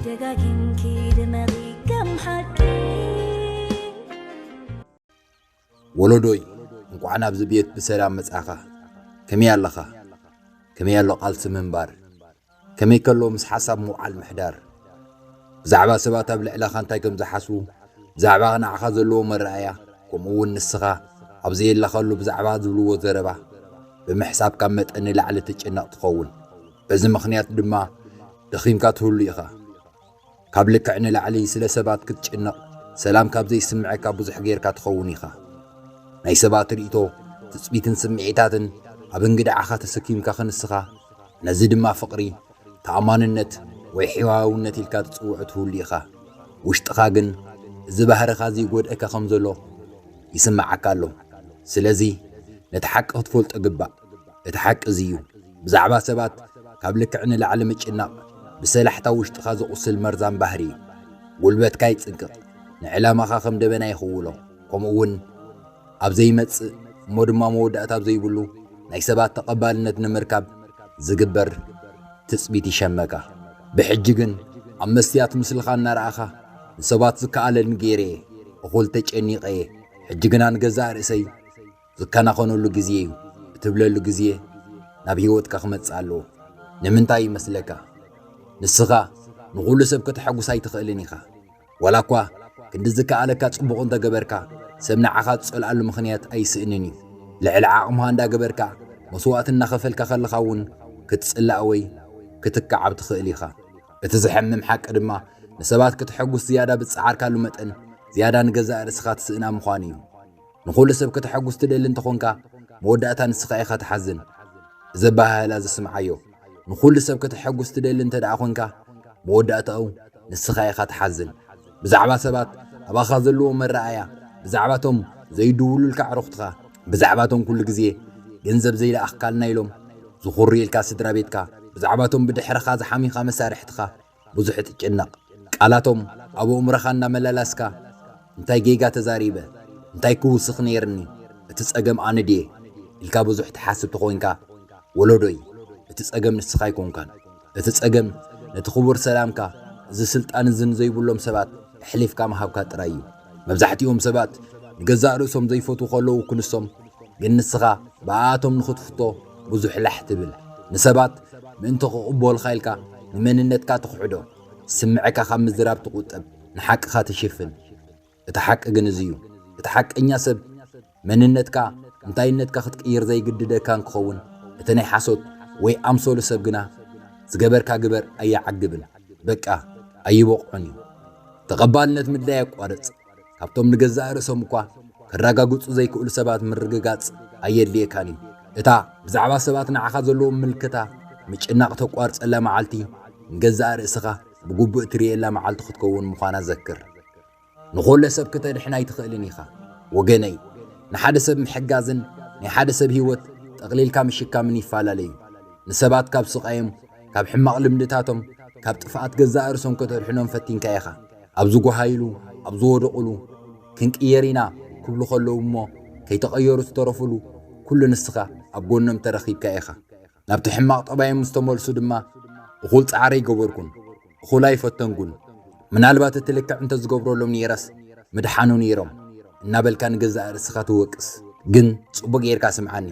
ደጋጊምኪ ድመቒ ከም ሓቂ። ወለዶይ፣ እንኳዕ ናብዚ ቤት ብሰላም መጻኻ። ከመይ ኣለኻ? ከመይ ኣሎ ቃልሲ ምንባር? ከመይ ከሎ ምስ ሓሳብ ምውዓል ምሕዳር? ብዛዕባ ሰባት ኣብ ልዕለኻ እንታይ ከም ዝሓስቡ፣ ብዛዕባ ንዓኻ ዘለዎ መረኣያ፣ ከምኡ እውን ንስኻ ኣብ ዘየለኻሉ ብዛዕባ ዝብልዎ ዘረባ ብምሕሳብ ካብ መጠን ንላዕሊ ትጭነቕ ትኸውን። በዚ ምኽንያት ድማ ደኺምካ ትህሉ ኢኻ። ካብ ልክዕ ንላዕሊ ስለ ሰባት ክትጭነቕ፣ ሰላም ካብ ዘይስምዐካ ብዙሕ ጌርካ ትኸውን ኢኻ። ናይ ሰባት ርእይቶ፣ ትጽቢትን ስምዒታትን ኣብ እንግድዓኻ ተሰኪምካ ክንስኻ፣ ነዚ ድማ ፍቕሪ፣ ተኣማንነት ወይ ሕያውነት ኢልካ ትጽውዖ ትህሉ ኢኻ። ውሽጥኻ ግን እዚ ባህርኻ ዘይጎድኣካ ከም ዘሎ ይስምዓካ ኣሎ። ስለዚ ነቲ ሓቂ ክትፈልጦ ግባእ። እቲ ሓቂ እዚ እዩ። ብዛዕባ ሰባት ካብ ልክዕ ንላዕሊ ምጭናቕ ብሰላሕታ ውሽጥኻ ዘቑስል መርዛም ባህሪ እዩ። ጉልበትካ ይጽንቅቕ፣ ንዕላማኻ ከም ደበና ይኽውሎ። ከምኡ እውን ኣብ ዘይመጽእ እሞ ድማ መወዳእታ ኣብ ዘይብሉ ናይ ሰባት ተቐባልነት ንምርካብ ዝግበር ትጽቢት ይሸመካ። ብሕጂ ግን ኣብ መስትያት ምስልኻ እናረኣኻ ንሰባት ዝከኣለኒ ገይረ እየ፣ እኹል ተጨኒቐ እየ፣ ሕጂ ግና ንገዛእ ርእሰይ ዝከናኸነሉ ግዜ እዩ እትብለሉ ግዜ ናብ ህይወትካ ክመጽእ ኣለዎ። ንምንታይ ይመስለካ? ንስኻ ንኹሉ ሰብ ከተሐጉስ ኣይትኽእልን ኢኻ። ዋላ እኳ ክንዲ ዝከኣለካ ጽቡቕ እንተገበርካ፣ ሰብ ንዓኻ ዝጸልኣሉ ምኽንያት ኣይስእንን እዩ። ልዕሊ ዓቕምኻ እንዳገበርካ፣ መስዋእቲ እናኸፈልካ ከለኻ እውን ክትጽላእ ወይ ክትከዓብ ትኽእል ኢኻ። እቲ ዘሐምም ሓቂ ድማ፣ ንሰባት ክትሐጉስ ዝያዳ ብዝጸዓርካሉ መጠን፣ ዝያዳ ንገዛእ ርእስኻ ትስእና ምዃኑ እዩ። ንኹሉ ሰብ ከተሐጉስ ትደሊ እንተኾንካ፣ መወዳእታ ንስኻ ኢኻ ትሓዝን። እዚ ኣበሃህላ እዚ ስምዓዮ። ንኹሉ ሰብ ከተሐጉስ ትደሊ እንተ ደኣ ኾንካ፣ መወዳእታኡ ንስኻ ኢኻ ትሓዝን። ብዛዕባ ሰባት ኣባኻ ዘለዎ መረኣያ፣ ብዛዕባቶም ዘይድውሉልካ ኣዕሩኽትኻ፣ ብዛዕባቶም ኩሉ ግዜ ገንዘብ ዘይለኣኽካልና ኢሎም ዝኹርዩልካ ስድራ ቤትካ፣ ብዛዕባቶም ብድሕረኻ ዝሓሚኻ መሳርሕትኻ ብዙሕ ትጭነቕ። ቃላቶም ኣብ ኣእምሮኻ እናመላላስካ፣ እንታይ ጌጋ ተዛሪበ፣ እንታይ ክውስኽ ነይርኒ፣ እቲ ጸገም ኣነ ድየ ኢልካ ብዙሕ ትሓስብ ተኾይንካ፣ ወለዶይ፣ እቲ ጸገም ንስኻ ኣይኮንካን። እቲ ጸገም ነቲ ክቡር ሰላምካ፣ እዚ ስልጣን እዚ ንዘይብሎም ሰባት ኣሕሊፍካ ምሃብካ ጥራይ እዩ። መብዛሕትኦም ሰባት ንገዛእ ርእሶም ዘይፈትዉ ከለዉ ክንሶም፣ ግን ንስኻ ብኣኣቶም ንኽትፍቶ ብዙሕ ላሕ ትብል። ንሰባት ምእንቲ ክቕበሉኻ ኢልካ ንመንነትካ ትኽሕዶ። ዝስምዐካ ካብ ምዝራብ ትቑጠብ፣ ንሓቅኻ ትሽፍን። እቲ ሓቂ ግን እዚ እዩ። እቲ ሓቀኛ ሰብ መንነትካ፣ እንታይነትካ ክትቅይር ዘይግድደካ እንክኸውን፣ እቲ ናይ ሓሶት ወይ ኣምሰሉ ሰብ ግና ዝገበርካ ግበር ኣየዓግብን። በቃ ኣይበቕዖን እዩ። ተቐባልነት ምድላይ ኣቋርጽ። ካብቶም ንገዛእ ርእሶም እኳ ከረጋግጹ ዘይክእሉ ሰባት ምርግጋጽ ኣየድልየካን እዩ። እታ ብዛዕባ ሰባት ንዓኻ ዘለዎም ምልከታ ምጭናቕ ተቋርጸላ መዓልቲ፣ ንገዛእ ርእስኻ ብግቡእ ትርእየላ መዓልቲ ክትከውን ምዃና ዘክር። ንኹሉ ሰብ ክተድሕን ኣይትኽእልን ኢኻ። ወገነይ፣ ንሓደ ሰብ ምሕጋዝን ናይ ሓደ ሰብ ህይወት ጠቕሊልካ ምሽካምን ይፈላለ እዩ። ንሰባት ካብ ስቓዮም፣ ካብ ሕማቕ ልምድታቶም፣ ካብ ጥፍኣት ገዛእ ርእሶም ከተድሕኖም ፈቲንካ ኢኻ። ኣብ ዝጎሃይሉ፣ ኣብ ዝወደቑሉ፣ ክንቅየር ኢና ክብሉ ከለዉ እሞ ከይተቐየሩ ዝተረፉሉ፣ ኩሉ ንስኻ ኣብ ጎኖም ተረኺብካ ኢኻ። ናብቲ ሕማቕ ጠባዮም ምስ ተመልሱ ድማ፣ እኹል ጻዕሪ ኣይገበርኩን፣ እኹል ኣይፈተንኩን፣ ምናልባት እቲ ልክዕ እንተ ዝገብረሎም ነይረስ ምድሓኑ ነይሮም እናበልካ ንገዛእ ርእስኻ ትወቅስ። ግን ጽቡቕ ጌርካ ስምዓኒ፣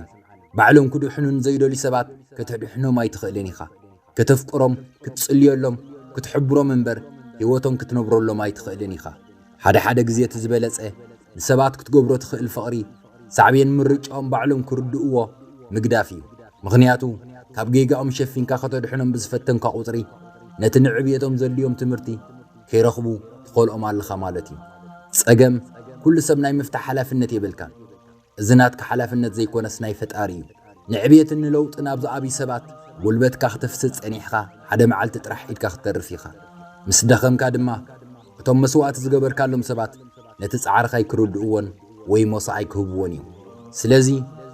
ባዕሎም ክድሕኑ ንዘይደልዩ ሰባት ከተድሕኖም ኣይትኽእልን ኢኻ። ከተፍቅሮም፣ ክትጽልየሎም፣ ክትሕብሮም እምበር ህይወቶም ክትነብረሎም ኣይትኽእልን ኢኻ። ሓደ ሓደ ግዜ እቲ ዝበለጸ ንሰባት ክትገብሮ ትኽእል ፍቕሪ ሳዕቤን ምርጫኦም ባዕሎም ክርድእዎ ምግዳፍ እዩ። ምኽንያቱ ካብ ጌጋኦም ሸፊንካ ከተድሕኖም ብዝፈተንካ ቁጽሪ ነቲ ንዕብየቶም ዘድልዮም ትምህርቲ ከይረኽቡ ትኸልኦም ኣለኻ ማለት እዩ። ጸገም ኩሉ ሰብ ናይ ምፍታሕ ሓላፍነት የብልካን። እዚ ናትካ ሓላፍነት ዘይኮነስ ናይ ፈጣሪ እዩ። ንዕብየትን ንለውጥን ኣብ ዝኣብዩ ሰባት ጉልበትካ ክተፍስስ ጸኒሕካ ሓደ መዓልቲ ጥራሕ ኢድካ ክትተርፍ ኢኻ። ምስ ደኸምካ ድማ እቶም መስዋእቲ ዝገበርካሎም ሰባት ነቲ ጻዕርኻ ኣይክርድእዎን ወይ ሞሳ ኣይክህብዎን እዮም። ስለዚ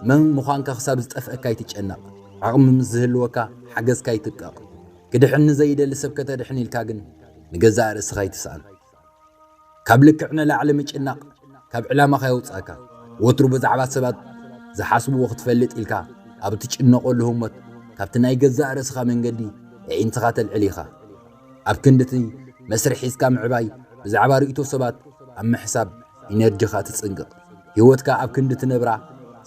መን ምዃንካ ክሳብ ዝጠፍአካ ኣይትጨነቕ። ዓቕሚ ምስ ዝህልወካ ሓገዝካ ኣይትብቀቕ። ክድሕን ንዘይደሊ ሰብ ከተድሕን ኢልካ ግን ንገዛእ ርእስኻ ኣይትስኣን። ካብ ልክዕ ንላዕሊ ምጭናቕ ካብ ዕላማኻ የውጽኣካ። ወትሩ ብዛዕባ ሰባት ዝሓስብዎ ክትፈልጥ ኢልካ ኣብ እትጭነቐሉ ህሞት ካብቲ ናይ ገዛእ ርእስኻ መንገዲ ኣዒንትኻ ተልዕል ኢኻ። ኣብ ክንዲ እቲ መስርሕ ሒዝካ ምዕባይ፣ ብዛዕባ ርእይቶ ሰባት ኣብ ምሕሳብ ኢነርጂኻ ትጽንቅቕ። ህይወትካ ኣብ ክንዲ ትነብራ፣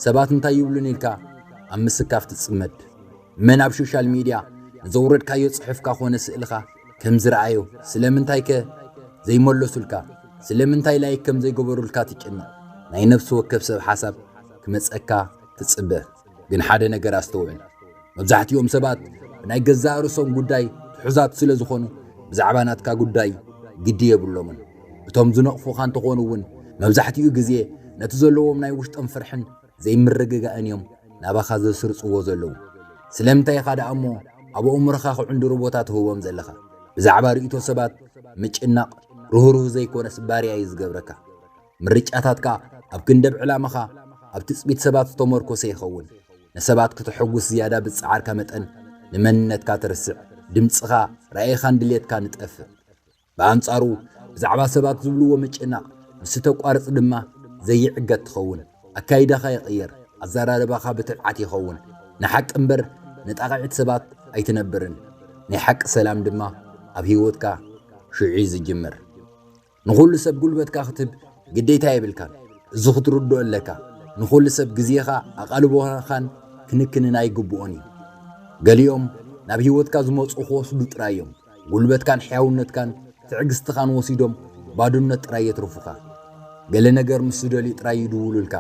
ሰባት እንታይ ይብሉን ኢልካ ኣብ ምስካፍ ትጽመድ። መን ኣብ ሶሻል ሚድያ ንዘውረድካዮ ጽሑፍካ ኮነ ስእልኻ ከም ዝረኣዮ፣ ስለምንታይከ ዘይመለሱልካ፣ ስለምንታይ ላይክ ከም ዘይገበሩልካ ትጭነቕ። ናይ ነፍሲ ወከፍ ሰብ ሓሳብ ክመጸካ ትጽበ። ግን ሓደ ነገር ኣስተውዕል። መብዛሕትኦም ሰባት ብናይ ገዛእ ርእሶም ጉዳይ ትሑዛት ስለ ዝኾኑ፣ ብዛዕባ ናትካ ጉዳይ ግዲ የብሎምን። እቶም ዝነቕፉኻ እንተኾኑ እውን፣ መብዛሕትኡ ግዜ ነቲ ዘለዎም ናይ ውሽጦም ፍርሕን ዘይምርግጋእን እዮም ናባኻ ዘስርጽዎ ዘለዉ። ስለምንታይ ኢኻ ደኣ እሞ ኣብ ኣእምሮኻ ክዕንድሩ ቦታ ትህቦም ዘለኻ? ብዛዕባ ርእይቶ ሰባት ምጭናቕ ርህሩህ ዘይኮነስ ባርያ እዩ ዝገብረካ። ምርጫታትካ ኣብ ክንዲ ኣብ ዕላማኻ ኣብ ትጽቢት ሰባት ዝተመርኮሰ ይኸውን። ንሰባት ክተሐጉስ ዝያዳ ብዝጸዓርካ መጠን ንመንነትካ ትርስዕ፣ ድምጽኻ፣ ራእይኻን ድሌትካን ይጠፍእ። ብኣንጻሩ ብዛዕባ ሰባት ዝብልዎ ምጭናቕ ምስ ተቋርጽ ድማ ዘይዕገት ትኸውን። ኣካይዳኻ ይቕየር፣ ኣዘራርባኻ ብትብዓት ይኸውን። ንሓቂ እምበር ንጣቕዒት ሰባት ኣይትነብርን። ናይ ሓቂ ሰላም ድማ ኣብ ህይወትካ ሽዑ እዩ ዝጅምር። ንኹሉ ሰብ ጉልበትካ ክትህብ ግዴታ የብልካን። እዚ ክትርድኦ ኣለካ። ንኹሉ ሰብ ግዜኻ፣ ኣቓልቦኻን ክንክንን ኣይግብኦን እዩ። ገሊኦም ናብ ህይወትካ ዝመጹ ክወስዱ ጥራይ እዮም። ጉልበትካን ሕያውነትካን ትዕግስትኻን ወሲዶም ባዶነት ጥራይ የትርፉኻ። ገለ ነገር ምስ ዝደልዩ ጥራይ ይድውሉልካ።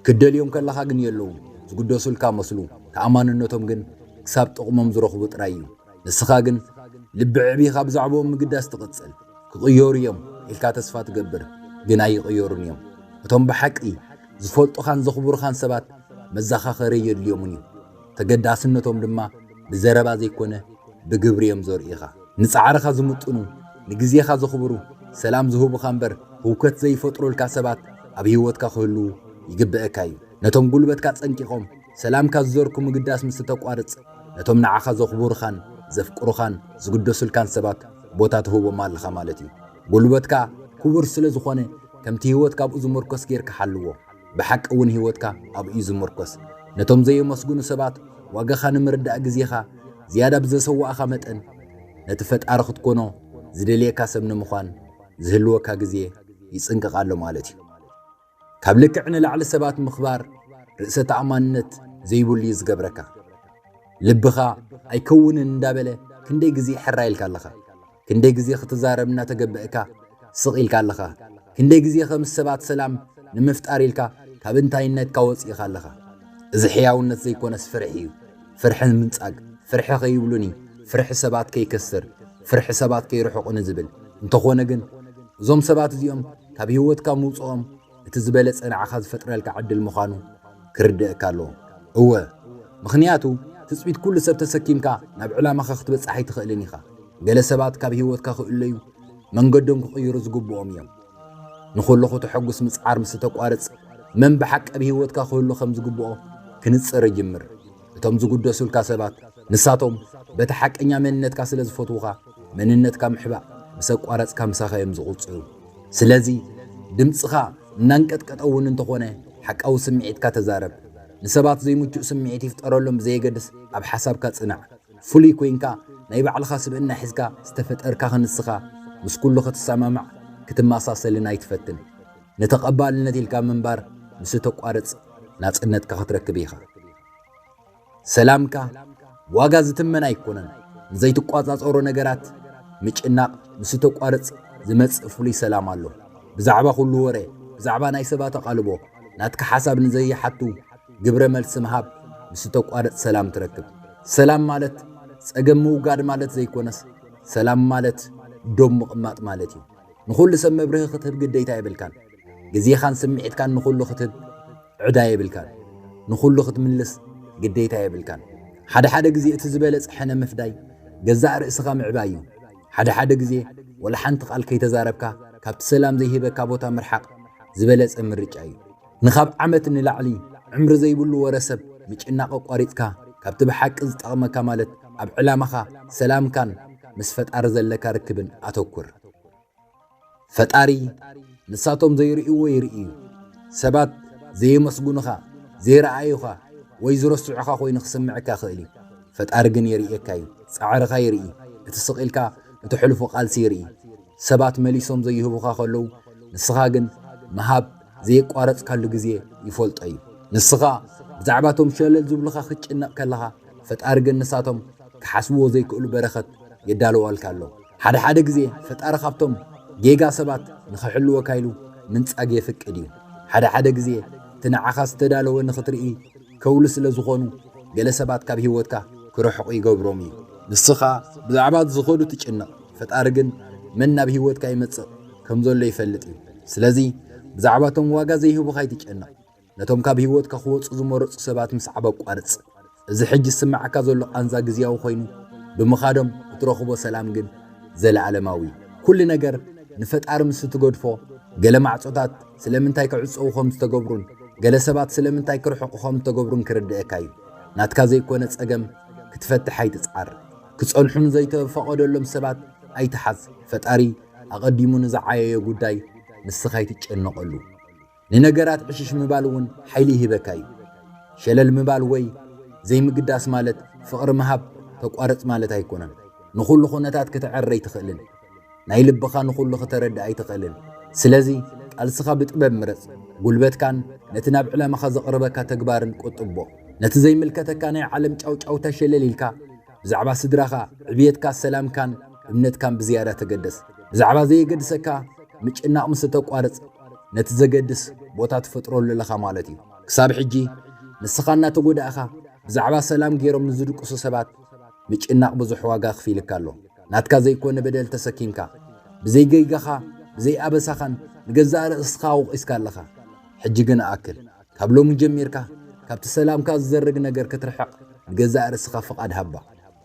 ክትደልዮም ከለኻ ግን የለውን። ዝግደሱልካ መስሉ፣ ተኣማንነቶም ግን ክሳብ ጥቕሞም ዝረኽቡ ጥራይ እዩ። ንስኻ ግን ልቢ ኣዕቢኻ ብዛዕባኦም ምግዳስ ትቕጽል። ክቕየሩ እዮም ኢልካ ተስፋ ትገብር፣ ግን ኣይቕየሩን እዮም። እቶም ብሓቂ ዝፈልጡኻን ዘኽብሩኻን ሰባት መዘኻኸሪ የድልዮምን እዩ። ተገዳስነቶም ድማ ብዘረባ ዘይኮነ ብግብሪ እዮም ዘርእኻ። ንጻዕርኻ ዝምጥኑ፣ ንግዜኻ ዘኽብሩ፣ ሰላም ዝህቡኻ እምበር ህውከት ዘይፈጥሩልካ ሰባት ኣብ ህይወትካ ክህልዉ ይግብአካ እዩ። ነቶም ጉልበትካ ጸንቂቖም ሰላምካ ዝዘርኩ ምግዳስ ምስ ተቋርጽ፣ ነቶም ንዓኻ ዘኽብሩኻን ዘፍቅሩኻን ዝግደሱልካን ሰባት ቦታ ትህቦም ኣለኻ ማለት እዩ። ጉልበትካ ክቡር ስለ ዝኾነ፣ ከምቲ ህይወትካ ኣብኡ ዝምርኮስ ጌርካ ሓልዎ። ብሓቂ እውን ህይወትካ ኣብኡ እዩ ዝምርኮስ። ነቶም ዘየመስግኑ ሰባት ዋጋኻ ንምርዳእ ግዜኻ ዝያዳ ብዘሰዋእኻ መጠን፣ ነቲ ፈጣሪ ክትኮኖ ዝደልየካ ሰብ ንምዃን ዝህልወካ ግዜ ይጽንቀቕ ኣሎ ማለት እዩ። ካብ ልክዕ ንላዕሊ ሰባት ምኽባር ርእሰ ተኣማንነት ዘይብሉ እዩ ዝገብረካ። ልብኻ ኣይከውንን እንዳበለ ክንደይ ግዜ ሕራይ ኢልካ ኣለኻ? ክንደይ ግዜ ክትዛረብ እናተገበእካ ስቕ ኢልካ ኣለኻ? ክንደይ ግዜ ከም ሰባት ሰላም ንምፍጣር ኢልካ ካብ እንታይነትካ ወፂእኻ ኣለኻ? እዚ ሕያውነት ዘይኮነስ ፍርሒ እዩ። ፍርሒ ምንጻግ፣ ፍርሒ ከይብሉኒ፣ ፍርሒ ሰባት ከይከስር፣ ፍርሒ ሰባት ከይርሕቑኒ ዝብል። እንተኾነ ግን እዞም ሰባት እዚኦም ካብ ህይወትካ ምውፅኦም እቲ ዝበለጸ ንዓኻ ዝፈጥረልካ ዕድል ምዃኑ ክርድእካ ኣለዎ። እወ፣ ምኽንያቱ ትጽቢት ኩሉ ሰብ ተሰኪምካ ናብ ዕላማኻ ክትበጽሕ ኣይትኽእልን ኢኻ። ገለ ሰባት ካብ ህይወትካ ክእለዩ መንገዶም ክቕይሩ ዝግብኦም እዮም። ንኹሉ ከተሐጉስ ምጽዓር ምስ ተቋርጽ፣ መን ብሓቂ ኣብ ህይወትካ ክህሉ ከም ዝግብኦ ክንጽር ይጅምር። እቶም ዝግደሱልካ ሰባት ንሳቶም በቲ ሓቀኛ መንነትካ ስለ ዝፈትዉኻ፣ መንነትካ ምሕባእ ምስ ኣቋረጽካ ምሳኻ እዮም ዝቕጽሉ። ስለዚ ድምጽኻ እናንቀጥቀጠ እውን እንተኾነ ሓቃዊ ስምዒትካ ተዛረብ። ንሰባት ዘይምቹእ ስምዒት ይፍጠረሎም ብዘየገድስ ኣብ ሓሳብካ ጽናዕ። ፍሉይ ኮይንካ ናይ ባዕልኻ ስብእና ሒዝካ ዝተፈጠርካ ክንስኻ ምስ ኩሉ ክትሰማማዕ ክትመሳሰልን ኣይትፈትን። ንተቐባልነት ኢልካ ምንባር ምስ ተቋርጽ ናጽነትካ ክትረክብ ኢኻ። ሰላምካ ዋጋ ዝትመን ኣይኮነን። ንዘይትቋጻጸሮ ነገራት ምጭናቕ ምስ ተቋርጽ ዝመጽእ ፍሉይ ሰላም ኣሎ። ብዛዕባ ኩሉ ወረ፣ ብዛዕባ ናይ ሰባት ኣቓልቦ፣ ናትካ ሓሳብ ንዘይሓቱ ግብረ መልሲ ምሃብ ምስ ተቋርጽ ሰላም ትረክብ። ሰላም ማለት ጸገም ምውጋድ ማለት ዘይኮነስ፣ ሰላም ማለት ዶብ ምቕማጥ ማለት እዩ። ንኹሉ ሰብ መብርሂ ክትህብ ግዴታ የብልካን። ግዜኻን ስምዒትካን ንኹሉ ክትህብ ዕዳ የብልካን። ንኹሉ ክትምልስ ግዴታ የብልካን። ሓደ ሓደ ግዜ እቲ ዝበለጸ ሕነ ምፍዳይ ገዛእ ርእስኻ ምዕባይ እዩ። ሓደ ሓደ ግዜ ወላ ሓንቲ ቃል ከይተዛረብካ ካብቲ ሰላም ዘይህበካ ቦታ ምርሓቕ ዝበለጸ ምርጫ እዩ። ንኻብ ዓመት ንላዕሊ ዕምሪ ዘይብሉ ወረ ሰብ ምጭናቕ ኣቋሪጽካ ካብቲ ብሓቂ ዝጠቕመካ ማለት ኣብ ዕላማኻ ሰላምካን ምስ ፈጣሪ ዘለካ ርክብን ኣተኩር። ፈጣሪ ንሳቶም ዘይርእይዎ ይርኢ እዩ። ሰባት ዘየመስግኑኻ፣ ዘይረኣዩኻ ወይ ዝረስዑኻ ኮይኑ ክስምዐካ ይኽእል እዩ። ፈጣሪ ግን ይርእየካ እዩ። ጻዕርኻ ይርኢ። እቲ ስቕ ኢልካ እትሕልፎ ቃልሲ ይርኢ። ሰባት መሊሶም ዘይህቡኻ ከለዉ፣ ንስኻ ግን ምሃብ ዘየቋረጽካሉ ግዜ ይፈልጦ እዩ። ንስኻ ብዛዕባቶም ሸለል ዝብሉኻ ክትጭነቕ ከለኻ፣ ፈጣሪ ግን ንሳቶም ክሓስብዎ ዘይክእሉ በረኸት የዳልዋልካ ኣሎ። ሓደ ሓደ ግዜ ፈጣሪ ካብቶም ጌጋ ሰባት ንኽሕልወካ ኢሉ ምንጻግ የፍቅድ እዩ። ሓደ ሓደ ግዜ እቲ ንዓኻ ዝተዳለወ ንኽትርኢ ከውሊ ስለ ዝኾኑ፣ ገለ ሰባት ካብ ህይወትካ ክርሕቑ ይገብሮም እዩ። ንስኻ ብዛዕባ ዝኸዱ ትጭነቕ፣ ፈጣሪ ግን መን ናብ ህይወትካ ይመጽእ ከም ዘሎ ይፈልጥ እዩ። ስለዚ ብዛዕባቶም ዋጋ ዘይህቡኻ ኣይትጨነቕ። ነቶም ካብ ህይወትካ ክወጹ ዝመረጹ ሰባት ምስዓብ ኣቋርጽ። እዚ ሕጂ ዝስምዓካ ዘሎ ቃንዛ ግዝያዊ ኮይኑ፣ ብምኻዶም እትረኽቦ ሰላም ግን ዘለኣለማዊ እዩ። ኩሉ ነገር ንፈጣሪ ምስ ትገድፎ፣ ገለ ማዕጾታት ስለምንታይ ክዕጸዉ ከም ዝተገብሩን፣ ገለ ሰባት ስለምንታይ ክርሕቑ ከም ዝተገብሩን ክርድኣካ እዩ። ናትካ ዘይኮነ ጸገም ክትፈትሕ ኣይትጽዓር። ክጸንሑ ንዘይተፈቐደሎም ሰባት ኣይትሓዝ። ፈጣሪ ኣቐዲሙ ንዝዓየዮ ጉዳይ ንስኻ ኣይትጨነቐሉ። ንነገራት ዕሽሽ ምባል እውን ሓይሊ ይህበካ እዩ። ሸለል ምባል ወይ ዘይምግዳስ ማለት ፍቕሪ ምሃብ ተቋርጽ ማለት ኣይኮነን። ንኹሉ ኩነታት ከተዕሪ ኣይትኽእልን። ናይ ልብኻ ንኹሉ ከተረድእ ኣይትኽእልን። ስለዚ ቃልስኻ ብጥበብ ምረጽ። ጉልበትካን ነቲ ናብ ዕላማኻ ዘቕርበካ ተግባርን ቁጥቦ። ነቲ ዘይምልከተካ ናይ ዓለም ጫውጫውታ ሸለል ኢልካ፣ ብዛዕባ ስድራኻ፣ ዕብየትካ፣ ሰላምካን እምነትካን ብዝያዳ ተገደስ። ብዛዕባ ዘየገድሰካ ምጭናቕ ምስ እተቋርጽ፣ ነቲ ዘገድስ ቦታ ትፈጥረሉ ኣለኻ ማለት እዩ። ክሳብ ሕጂ ንስኻ እናተጎዳእኻ፣ ብዛዕባ ሰላም ገይሮም ንዝድቅሱ ሰባት ምጭናቕ ብዙሕ ዋጋ ኣኽፊልካ ኣሎ። ናትካ ዘይኮነ በደል ተሰኪምካ፣ ብዘይ ጌጋኻ፣ ብዘይ ኣበሳኻን ንገዛእ ርእስኻ ወቒስካ ኣለኻ። ሕጂ ግን ኣክል። ካብ ሎሚ ጀሚርካ፣ ካብቲ ሰላምካ ዝዘርግ ነገር ክትርሕቕ ንገዛእ ርእስኻ ፍቓድ ሃባ።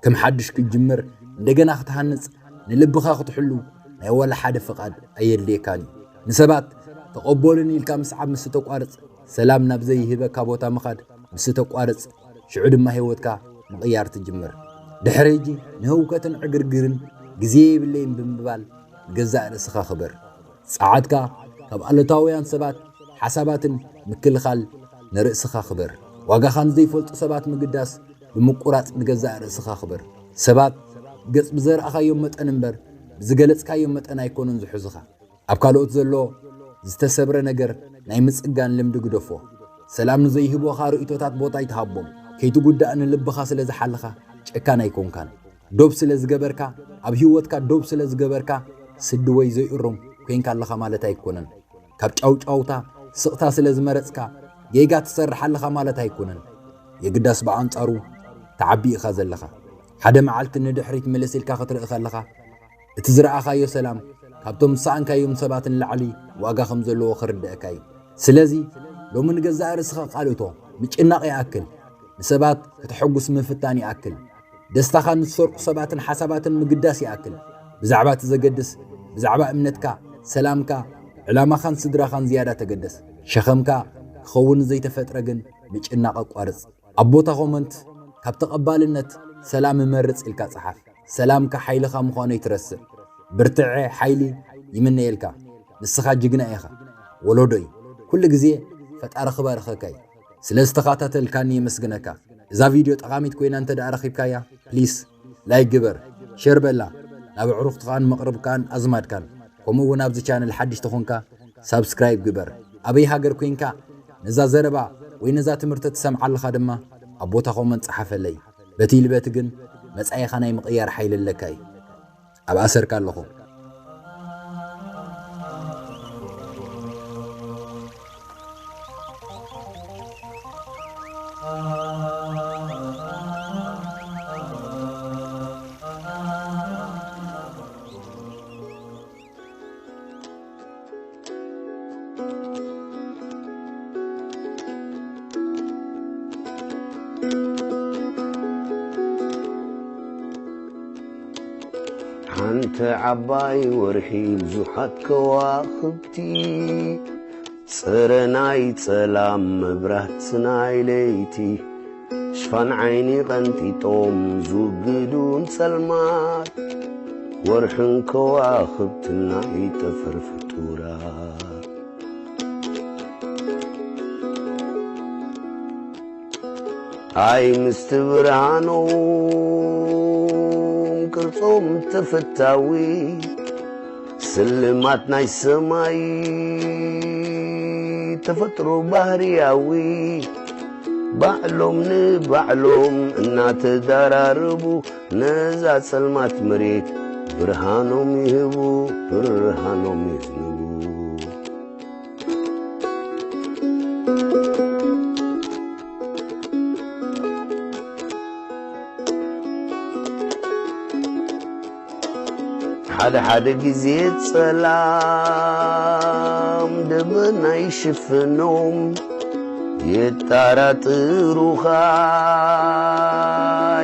ከም ሓድሽ ክትጅምር፣ እንደገና ክትሃንጽ፣ ንልብኻ ክትሕሉ፣ ናይ ዋላ ሓደ ፍቓድ ኣየድልየካን እዩ። ንሰባት ተቐበሉኒ ኢልካ ምስዓብ ምስ ተቋርጽ፣ ሰላም ናብ ዘይህበካ ቦታ ምኻድ ምስ ተቋርጽ፣ ሽዑ ድማ ህይወትካ ምቕያር ትጅምር። ድሕሪ ሕጂ ንህውከትን ዕግርግርን ግዜ የብለይን ብምባል ንገዛእ ርእስኻ ክበር። ጸዓትካ ካብ ኣሉታውያን ሰባት ሓሳባትን ምክልኻል ንርእስኻ ክበር። ዋጋኻ ንዘይፈልጡ ሰባት ምግዳስ ብምቁራጽ ንገዛእ ርእስኻ ክበር። ሰባት ገጽ ብዘርኣኻዮም መጠን እምበር ብዝገለጽካዮም መጠን ኣይኮኑን ዝሕዙኻ። ኣብ ካልኦት ዘሎ ዝተሰብረ ነገር ናይ ምጽጋን ልምዲ ግደፎ። ሰላም ንዘይህቡኻ ርእይቶታት ቦታ ኣይትሃቦም። ከይትጉዳእ ንልብኻ ስለ ዝሓለኻ ጨካን ኣይኮንካን። ዶብ ስለ ዝገበርካ፣ ኣብ ህይወትካ ዶብ ስለ ዝገበርካ፣ ስዲ ወይ ዘይእሩም ኮንካ ኣለኻ ማለት ኣይኮነን። ካብ ጫውጫውታ ስቕታ ስለ ዝመረጽካ፣ ጌጋ ትሰርሕ ኣለኻ ማለት ኣይኮነን። የግዳስ ብኣንጻሩ ትዓቢ ኢኻ ዘለኻ። ሓደ መዓልቲ ንድሕሪት ምልስ ኢልካ ክትርኢ ከለኻ፣ እቲ ዝረኣኻዮ ሰላም ካብቶም ዝሰኣንካዮም ሰባት ንላዕሊ ዋጋ ከም ዘለዎ ክርድኣካ እዩ። ስለዚ ሎሚ ንገዛእ ርእስኻ ቃል እቶ። ምጭናቕ ይኣክል። ንሰባት ከተሐጉስ ምፍታን ይኣክል። ደስታኻ ንዝሰርቁ ሰባትን ሓሳባትን ምግዳስ ይኣክል። ብዛዕባ እቲ ዘገድስ፣ ብዛዕባ እምነትካ፣ ሰላምካ፣ ዕላማኻን ስድራኻን ዝያዳ ተገደስ። ሸኸምካ ክኸውን ዘይተፈጥረ ግን ምጭናቕ ኣቋርጽ። ኣብ ቦታ ኮመንት ካብ ተቐባልነት ሰላም እመርጽ ኢልካ ጸሓፍ። ሰላምካ ሓይልኻ ምዃኑ ኣይትረስዕ። ብርትዐ ሓይሊ ይምነየልካ። ንስኻ ጅግና ኢኻ። ወለዶይ፣ ኩሉ ግዜ ፈጣሪ ክባርኸካ እዩ። ስለ ዝተኸታተልካኒ የመስግነካ። እዛ ቪድዮ ጠቓሚት ኮይና እንተ ደኣ ረኺብካያ፣ ፕሊስ ላይክ ግበር፣ ሸር በላ፣ ናብ ኣዕሩኽትኻን መቕርብካን ኣዝማድካን፣ ከምኡ እውን ኣብዚ ቻነል ሓድሽ ተኾንካ ሳብስክራይብ ግበር። ኣበይ ሃገር ኮይንካ ነዛ ዘረባ ወይ ነዛ ትምህርቲ ትሰምዓ ኣለኻ ድማ ኣብ ቦታ ኮመንት ጸሓፈለይ። በቲ ኢልበቲ ግን መጻኢኻ ናይ ምቕያር ሓይሊ ኣለካ እዩ። ኣብ ኣሰርካ ኣለኹ። ሓንቲ ዓባይ ወርሒ ብዙሓት ከዋኽብቲ፣ ጽረ ናይ ጸላም መብራት ናይ ለይቲ፣ ሽፋን ዓይኒ ቀንጢጦም ዝውግዱ ንጸልማት፣ ወርሕን ከዋኽብትን ናይ ጠፈር ፍጡራት። ኣይ ምስቲ ብርሃኖም ቅርጾም ተፈታዊ፣ ስልማት ናይ ሰማይ ተፈጥሮ ባህርያዊ፣ ባዕሎም ንባዕሎም እናተደራረቡ፣ ነዛ ጸልማት መሬት ብርሃኖም ይህቡ፣ ብርሃኖም ይህቡ። ሓደ ሓደ ግዜ ጸላም ደበና ይሽፍኖም፣ የጣራጥሩኻ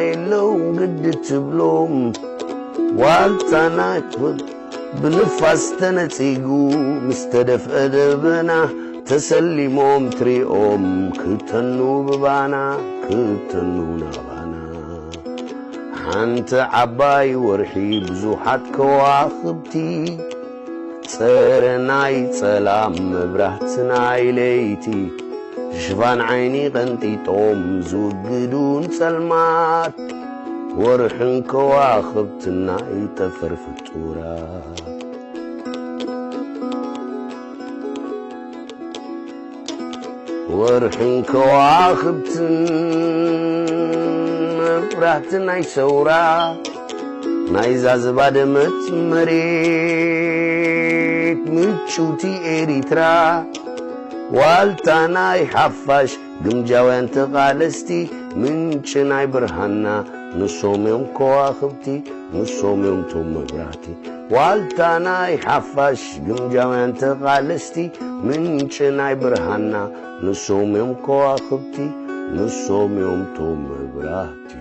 የለውን ግዲ ትብሎም። ዋልታና ብንፋስ ተነጺጉ፣ ምስ ተደፍአ ደበና ተሰሊሞም ትሪኦም፣ ክተኑ ብባና ክተኑ ናባና። ሓንቲ ዓባይ ወርሒ ብዙሓት ከዋኽብቲ፣ ጸረ ናይ ጸላም መብራህቲ ናይ ለይቲ፣ ሽፋን ዓይኒ ቀንጢጦም ዝውግዱን ጸልማት፣ ወርሕን ከዋኽብትን ናይ ጠፈር ፍጡራት። ወርሕን ከዋኽብትን መብራህቲ ናይ ሰውራ፣ ናይዛ ዝባደመት መሬት ምጭውቲ ኤሪትራ፣ ዋልታ ናይ ሓፋሽ ግምጃውያን ተቓለስቲ፣ ምንጪ ናይ ብርሃንና ንሶም እዮም ከዋኽብቲ፣ ንሶም እዮም ቶም መብራህቲ። ዋልታ ናይ ሓፋሽ ግምጃውያን ተቓለስቲ፣ ምንጪ ናይ ብርሃንና ንሶም እዮም ከዋኽብቲ፣ ንሶም እዮም ቶም መብራህቲ።